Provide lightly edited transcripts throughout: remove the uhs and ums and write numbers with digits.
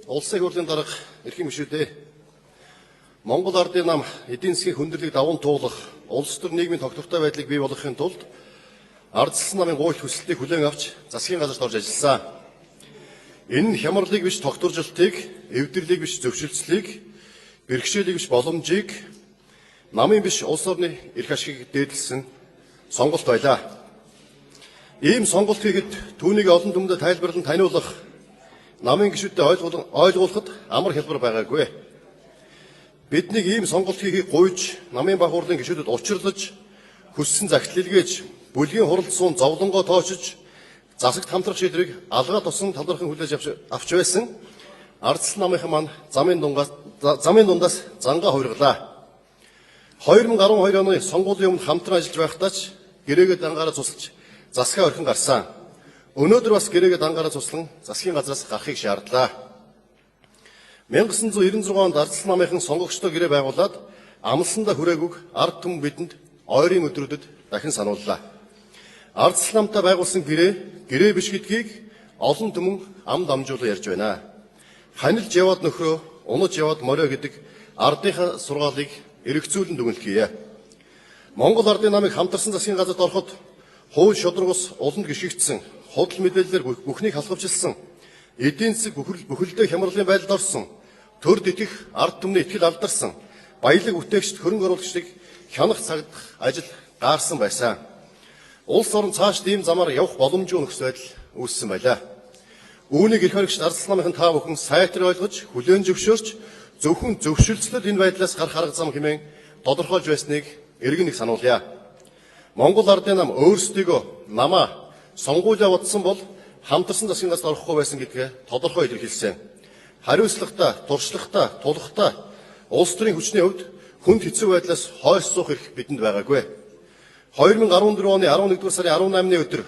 Улсын хурлын дарга эрхэм гишүүдээ, Монгол Ардын нам эдийн засгийн хүндрэлийг даван туулах, улс төр нийгмийн тогтвортой байдлыг бий болгохын тулд ардчилсан намын гуйлт хүсэлтийг хүлээн авч засгийн газарт орж ажилласан. Энэ нь хямралыг биш тогтворжилтыг, эвдэрлийг биш зөвшөлтслийг, бэрхшээлийг биш боломжийг, намын биш улс орны эрх ашигыг дээдэлсэн сонголт байлаа. Ийм сонголт хийхэд түүнийг олон түмэндээ тайлбарлан таниулах, намын гишүүдэд ойлгуулахад амар хялбар байгаагүй. Биднийг ийм сонголт хийхийг гуйж, намын баг хурлын гишүүдэд учирлаж, хүссэн захидал илгээж, бүлгийн хуралд суун зовлонгоо тоочиж, засагт хамтрах шийдвэрийг алгаа тосон талархан хүлээж авч байсан ардчилсан намынхан маань замын дундаас зангаа хувиргалаа. 2012 оны сонгуулийн өмнө хамтран ажиллаж байхдаа ч гэрээгээ дангаараа цуслаж засгаа орхин гарсан. Өнөөдөр бас гэрээгээ дангаараа цуслан засгийн газраас гарахыг шаардлаа. 1996 онд ардчилсан намынхан сонгогчдоо гэрээ байгуулад амласандаа хүрээгүйг ард түмэн бидэнд ойрын өдрүүдэд дахин санууллаа. Ардчилсан намтай байгуулсан гэрээ гэрээ биш гэдгийг олон түмэн ам дамжуулан ярьж байна. Ханилж яваад нөхрөө, унаж яваад морио гэдэг ардынхаа сургаалыг эргцүүлэн дүгнэлт. Монгол Ардын намыг хамтарсан засгийн газарт ороход хууль шударга ус уланд гишгэгдсэн, худал мэдээллээр бүхнийг халхавчилсан, эдийн засаг бүхэлдээ хямралын байдалд орсон, төрд итгэх ард түмний итгэл алдарсан, баялаг бүтээгчид, хөрөнгө оруулагчдыг хянах цагдах ажил гаарсан байсан. Улс орон цааш ийм замаар явах боломжгүй нөхцөл байдал үүссэн байлаа. Үүнийг эрх баригчид ардчилсан намынхан та бүхэн сайтар ойлгож, хүлээн зөвшөөрч, зөвхөн зөвшөлтслөл энэ байдлаас гарах арга зам хэмээн тодорхойлж байсныг эргэн нэг сануулъя. Монгол Ардын нам өөрсдийгөө намаа сонгуулиа бодсон бол хамтарсан засгийн газарт орохгүй байсан гэдгээ тодорхой илэрхийлсэн. Хариуцлагатай, туршлагатай, тулахтай улс төрийн хүчний хувьд хүнд хэцүү байдлаас хойш суух эрх бидэнд байгаагүй. 2014 оны 11-р сарын 18-ны өдөр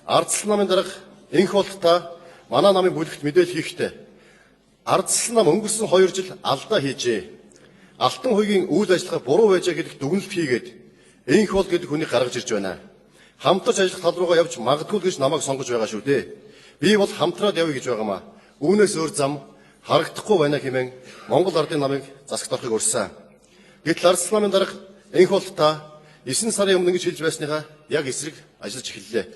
ардчилсан намын дарга Энх болт та манай намын бүлэгт мэдээлэл хийхдээ ардчилсан нам өнгөрсөн 2 жил алдаа хийжээ. Алтан хуйгийн үйл ажиллагаа буруу байжээ гэдэг дүгнэлт хийгээд Энх бол гэдэг хүнийг гаргаж ирж байна. Хамтарч ажиллах тал руугаа явж магадгүй гэж намайг сонгож байгаа шүү дээ. Би бол хамтраад явъя гэж байгаамаа. Үүнээс өөр зам харагдахгүй байна хэмээн Монгол Ардын намыг засагт орохыг урьсан. Гэтэл ардчилсан намын дарга Энх бол та 9 сарын өмнө ингэж хэлж байсныхаа яг эсрэг ажиллаж эхэллээ.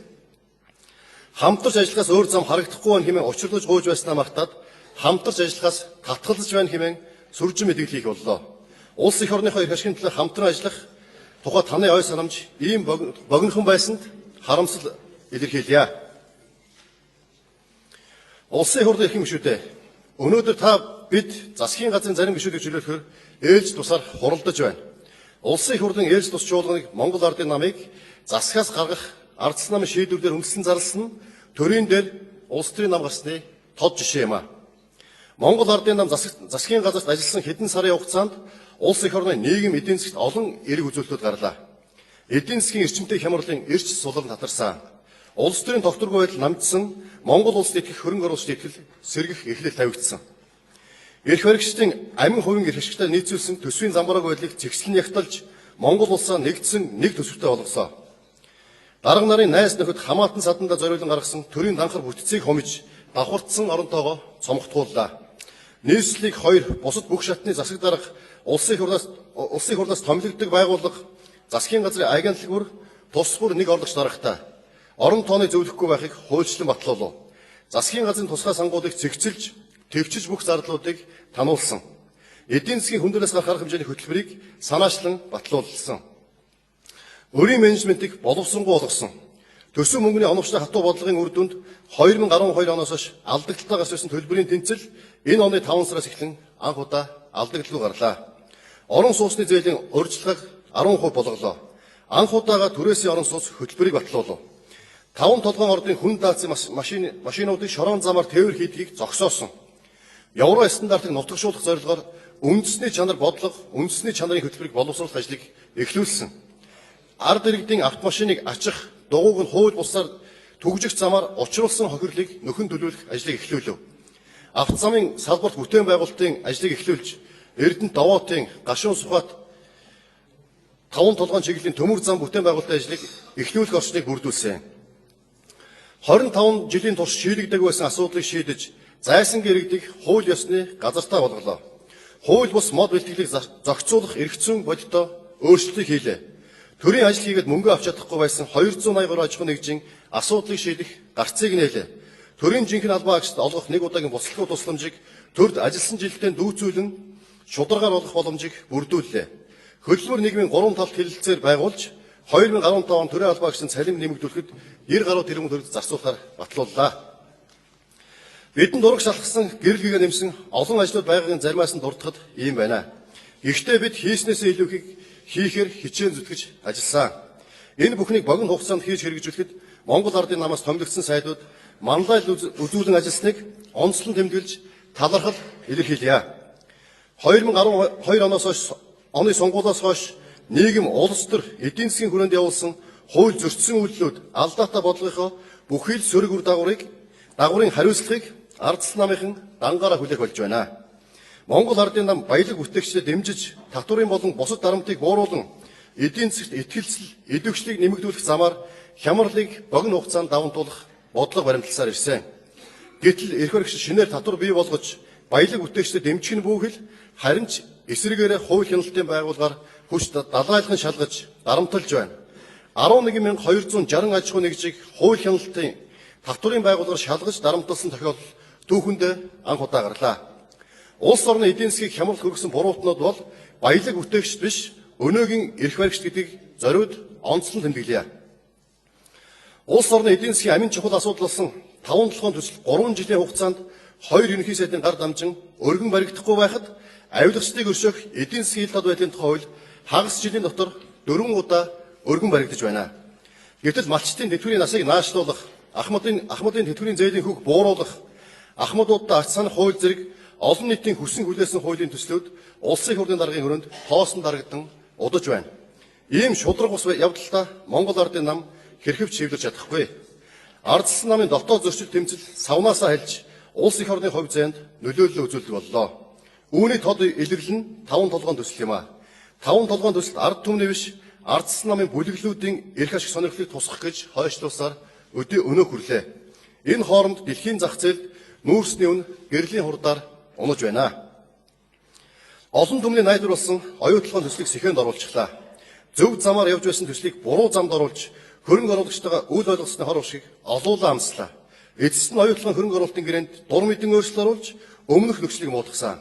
Хамтарч ажиллахаас өөр зам харагдахгүй байна хэмээн учирлаж гуйж байснаа мартаад хамтарч ажиллахаас татгалзаж байна хэмээн сүржин мэдээлэл хийх боллоо. Улс эх орныхоо эрх ашигын төлөө хамтран ажиллах тухай таны ой санамж ийм богинохон байсанд харамсал илэрхийлье. Улсын хурлын эрхэм гишүүдээ, өнөөдөр та бид засгийн газрын зарим гишүүдийг чөлөөлөхөөр ээлж тусаар хуралдаж байна. Улсын хурлын ээлж тус чуулганыг Монгол Ардын намыг засгаас гаргах ардчилсан намын шийдвэр дээр үндэслэн зарласан нь төрийн дээр улс төрийн нам гарсны тод жишээ юм а. Монгол Ардын нам засгийн газарт ажилласан хэдэн сарын хугацаанд улс эх орны нийгэм эдийн засагт олон эерэг үзүүлэлтүүд гарлаа. Эдийн засгийн эрчимтэй хямралын эрч сулран татарсан. Улс төрийн тогтворгүй байдал намжсан, Монгол улсад итгэх хөрөнгө оруулагчдын итгэл сэргэх эхлэл тавигдсан. Эрх баригчдын амин хувийн эрх ашигтай нийцүүлсэн төсвийн замбараагүй байдлыг цэгцлэн нягталж Монгол улсаа нэгдсэн нэг төсөвтэй болгосоо. Дарга нарын найз нөхөд хамаатан садандаа зориулан гаргасан төрийн данхар бүтцийг хомиж давхардсан оронтойгоо цомготгууллаа. Нийслэлийг хоёр бусад бүх шатны засаг дарга, улсын хурлаас томилогддог байгууллага, засгийн газрын агентлаг бүр тус бүр нэг орлогч даргатай орон тооны зөвлөхгүй байхыг хуульчлан батлуулав. Засгийн газрын тусгай сангуудыг зэгцэлж, төвчж бүх зардлуудыг тануулсан. Эдийн засгийн хүндрэлээс гарах арга хэмжээний хөтөлбөрийг санаачлан батлуулсан. Өрийн менежментийг боловсронгуй болгосон. Төсөв мөнгөний оновчтой хатуу бодлогын үр дүнд 2012 оноос хойш алдагдaltaй гарч ирсэн төлбөрийн тэнцэл энэ оны 5 сараас эхлэн анх удаа алдагдaltaгүй гарлаа. Орон сууцны зээлийн урьдчилгааг 10% болголоо. Анх удаага түрээсийн орон сууц хөтөлбөрийг батлуулав. Таван толгойн ордын хүнд даацын машинуудыг шороон замаар тээвэр хийдгийг зогсоосон. Евро стандартыг нутагшуулах зорилгоор үндэсний чанар бодлого, үндэсний чанарын хөтөлбөрийг боловсруулах ажлыг эхлүүлсэн. Ард иргэдийн автомашиныг ачих, дугуйг нь хууль бусаар түгжих замаар учруулсан хохирлыг нөхөн төлөвлөх ажлыг эхлүүлв. Автозамын салбарт бүтээн байгуулалтын ажлыг эхлүүлж, Эрдэнэт Давоотын Гашуун Сүхбаат таван толгойн чиглэлийн төмөр зам бүтээн байгуулалтын ажлыг эхлүүлэх орчныг бүрдүүлсэн. 25 жилийн турш шийдэгдээгүй байсан асуудлыг шийдэж, Зайсангийн иргэдийг хууль ёсны газартаа болголоо. Хууль бус мод бэлтгэлийг зохицуулах эрх зүйн бодиттой өөрчлөлтийг хийлээ. Төрийн ажил хийгээд мөнгө авч чадахгүй байсан 283 аж ахуйн нэгжийн асуудлыг шийдэх гарцыг нээлээ. Төрийн жинхэнэ албан агчид олгох нэг удаагийн буслалгүй тусламжийг төрд ажилласан жилдээ дүүцүүлэн шударгаар олох боломжийг бүрдүүллээ. Хөдөлмөр нийгмийн 3 талт хэлэлцээр байгуулж 2015 он төрийн албан агчдын цалин нэмэгдүүлэхэд 90 гаруй тэрбум төгрөг зарцуулахаар батлууллаа. Бидэнд урагш алхсан гэрэл гэгээ нэмсэн олон ажлууд байгаагийн заримаас нь дурдахад ийм байна. Гэхдээ бид хийснээсээ илүүхийг хийхээр хичээн зүтгэж ажилласан. Энэ бүхнийг богино хугацаанд хийж хэрэгжүүлэхэд Монгол Ардын намаас томилогдсон сайдууд манлайл үзүүлэн ажилласныг онцлон тэмдэглэж талархал илэрхийлье. 2012 оноос хойш оны сонгуулиас хойш нийгэм, улс төр, эдийн засгийн хүрээнд явуулсан хууль зөрчсөн үйлдэлүүд алдаатай бодлогынхоо бүхий л сөрөг үр дагаврын хариуцлагыг ардсан намынхан дангаараа хүлээх болж байна. Монгол Ардын нам баялаг бүтээгчдэд дэмжиж, татварын болон бусад дарамтыг бууруулан эдийн засагт итгэлцэл, идэвхжлийг нэмэгдүүлэх замаар хямралыг богино хугацаанд даван туулах бодлого баримтласаар ирсэн. Гэтэл эрх баригч шинээр татвар бий болгож баялаг бүтээгчдэд дэмжих нь бүхэл харин ч эсрэгээрээ хууль хяналтын байгууллагаар хүч далайлхан шалгаж дарамталж байна. 11,260 аж ахуйн нэгжийг хууль хяналтын татварын байгууллагаар шалгаж дарамтласан тохиолдол түүхэндээ анх удаа гарлаа. Улс орны эдийн засгийг хямрал хүргэсэн буруутнууд бол баялаг бүтээгчд биш, өнөөгийн эрх баригч гэдгийг зориуд онцлон тэмдэглэе. Улс орны эдийн засгийн амин чухал асуудал болсон 5 толгойн төсөл 3 жилийн хугацаанд 2 ерөнхий сайдын гар дамжин өргөн баригдахгүй байхад авилгачдыг өршөөх эдийн засгийн ил тод байдлын тухай хууль хагас жилийн дотор 4 удаа өргөн баригдаж байна. Гэтэл малчдын тэтгэврийн насыг наашлуулах, ахмадын тэтгэврийн зээлийн хөх бууруулах, ахмадуудад ач санах хууль зэрэг олон нийтийн хүссэн хүлээсэн хуулийн төслүүд улсын их хурлын даргын өрөөнд тоосон дарагдан удаж байна. Ийм шударга бус явдалтай Монгол Ардын нам хэрхэвч хэвлэрч чадахгүй. Ардсан намын дотоод зөрчил тэмцэл савнаасаа хэлж улс эх орны хувь зээнд нөлөөлөл үзүүлдэг боллоо. Үүний тод илэрлэл нь 5 толгойн төсөл юм а. 5 толгойн төсөлд ард түмний биш ардсан намын бүлэглүүдийн эрх ашиг сонирхлыг тусгах гэж хойшлуулсаар өдөө өнөө хүрлээ. Энэ хооронд дэлхийн зах зээлд нүүрсний үн гэрлийн хурдаар унаж байна. Олон түмний найдвар болсон оюутлогын төслийг сэхэнд оруулчихлаа. Зөв замаар явж байсан төслийг буруу замд оруулж хөрөнгө оруулагчтайгаа үл ойлгосны хор уршиг олуулан амслаа. Эцэст нь оюутлогын хөрөнгө оруулалтын гэрээнд дур мэдэн өөрчлөлт оруулж өмнөх нөхцөлийг муудгасан.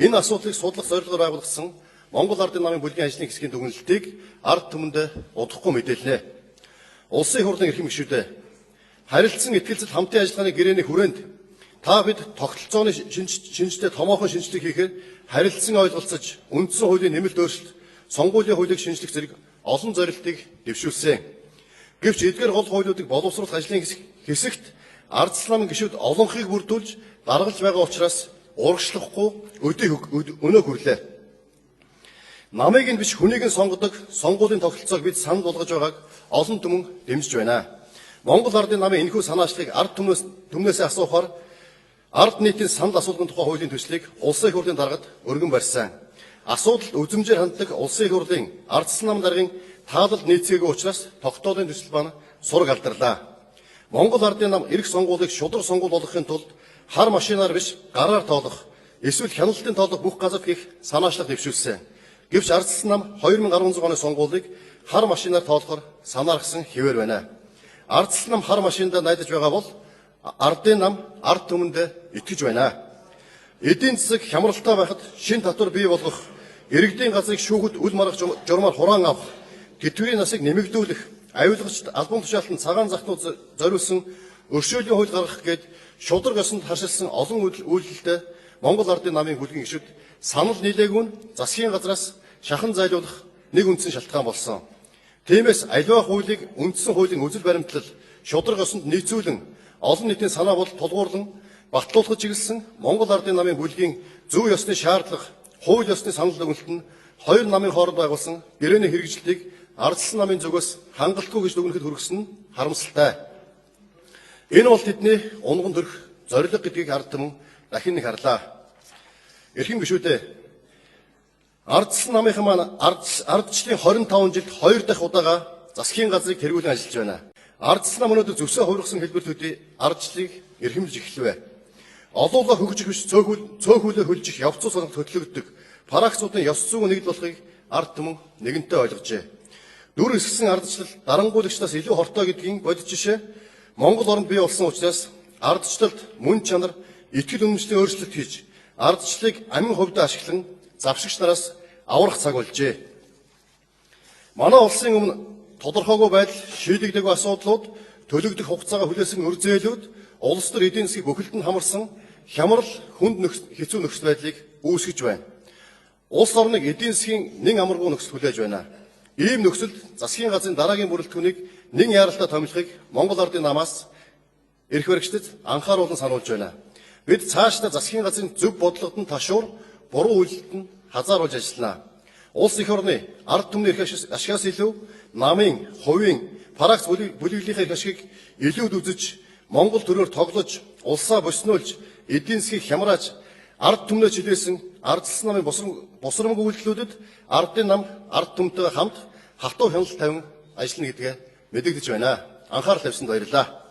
Энэ асуудлыг судлах зорилгоор байгуулагдсан Монгол Ардын намын бүлгийн ажлын хэсгийн дүгнэлтийг ард түмэндээ удахгүй мэдээлнэ. Улсын их хурлын эрхэм гишүүдээ, харилцан итгэлцэл хамтын ажиллагааны гэрээний хүрээнд та бид тогтолцооны шинжтэй томоохон шинжлэх хийхээр харилцан ойлголцож үндсэн хуулийн нэмэлт өөрчлөлт, сонгуулийн хуулийг шинжлэх зэрэг олон зорилтыг дэвшүүлсэн. Гэвч эдгээр гол хуулиудыг боловсруулах ажлын хэсэгт ардсан намын гишүүд олонхыг бүрдүүлж даргалж байгаа учраас урагшлахгүй өдөө хүрлээ. Намыг нь биш хүнийг нь сонгодог сонгуулийн тогтолцоог бид санал болгож байгааг олон түмэн дэмжиж байна. Монгол Ардын намын энэхүү санаачлалыг ард түмнээс асуухаар ард нийтийн санал асуулгын тухай хуулийн төслийг Улсын их хурлын даргад өргөн барьсан. Асуудалд үзмжээр ханддаг Улсын их хурлын ардсан нам даргын таалал нийцгээгүй учраас тогтоолын төсөл маань сураг алдарлаа. Монгол Ардын нам эрх сонгуулийг шударга сонгуул болгохын тулд хар машинаар биш гараар тоолох эсвэл хяналтын тоолох бүх газарт гих санаачлал дэвшүүлсэн. Гэвч ардсан нам 2016 оны сонгуулийг хар машинаар тоолохоор санаархсан хэвээр байна. Ардсан нам хар машиндаа найдаж байгаа бол Ардын нам ард түмэндээ итгэж байна. Эдийн засаг хямралтай байхад шин татвар бий болгох, иргэдийн газрыг шүүхэд үл маргах журмаар хураан авах, тэтгэврийн насыг нэмэгдүүлэх, авилгачид албан тушаалтанд цагаан захнууд зориулсан өршөөлийн хууль гаргах гээд шударга ёсонд харшилсан олон үйлдэлтэй Монгол Ардын намын бүлгийн гишүүд санал нийлээгүй нь засгийн газраас шахан зайлуулах нэг үндсэн шалтгаан болсон. Тиймээс аливаа хуулийг үндсэн хуулийн үзэл баримтлал шударга ёсонд нийцүүлэн олон нийтийн санаа бол тулгуурлан батлуулахад чиглэсэн Монгол Ардын намын бүлгийн зүй ёсны шаардлага, хууль ёсны санал дүгнэлт нь хоёр намын хооронд байгуулсан гэрээний хэрэгжилтийг ардсан намын зүгээс хангалтгүй гэж дүгнэхэд хүргэсэн нь харамсалтай. Энэ бол тэдний унган төрөх зорилго гэдгийг ард түмэн дахин нэг харлаа. Эрхэм гишүүдээ, ардсан намынхан маань ардчлалын 25 жилд 2 дахь удаага засгийн газрыг тэргүүлэн ажиллаж байна. Ардсан нам өнөөдөр зөвсөө хувиргасан хэлбэр төдий ардчлалыг эрхэмлж эхэлвэ. Олуулаа хөгжих биш цөөхүүлээ хөлжих явцуу сонголт хөтлөгддөг фракцуудын ёс зүйн нэгдэл болохыг ард түмэн нэгэнтээ ойлгожээ. Дүр эсгэсэн ардчлал дарангуулагчдаас илүү хортой гэдгийн бодит жишээ Монгол оронд бий болсон учраас ардчлалд мөн чанар, итгэл үнэмшлийн өөрчлөлт хийж ардчлалыг амин хувьдаа ашиглан завшигч нараас аврах цаг болжээ. Манай улсын өмнө тодорхойгүй байдал, шийдэгдээгүй асуудлууд, төлөгдөх хугацаагаа хүлээсэн өр зээлүүд, улс төр эдийн засгийг бүхэлд нь хамарсан хямрал хүнд хэцүү нөхцөл байдлыг үүсгэж байна. Улс орныг эдийн засгийн нэн амаргүй нөхцөл хүлээж байна. Ийм нөхцөлд засгийн газрын дараагийн бүрэлдэхүүнийг нэн яаралтай томилохыг Монгол Ардын намаас эрх баригчдад анхааруулан сануулж байна. Бид цаашдаа засгийн газрын зөв бодлогод нь ташуур, буруу үйлдэлд нь хазааруулж ажиллана. Улс эх орны ард түмний эрх ашигаас илүү намын, хувийн, фракц бүлэглэлийнхээ эрх ашигыг илүүд үзэж, Монгол төрөөр тоглож, улсаа босниулж, эдийн засгийг хямрааж, ард түмнээ чилээсэн ардчилсан намын бусрамгүй үйлдэлүүдэд ардын нам ард түмтэйгээ хамт хатуу хяналт тавин ажиллана гэдгээ мэдэгдэж байна. Анхаарал тавьсанд баярлалаа.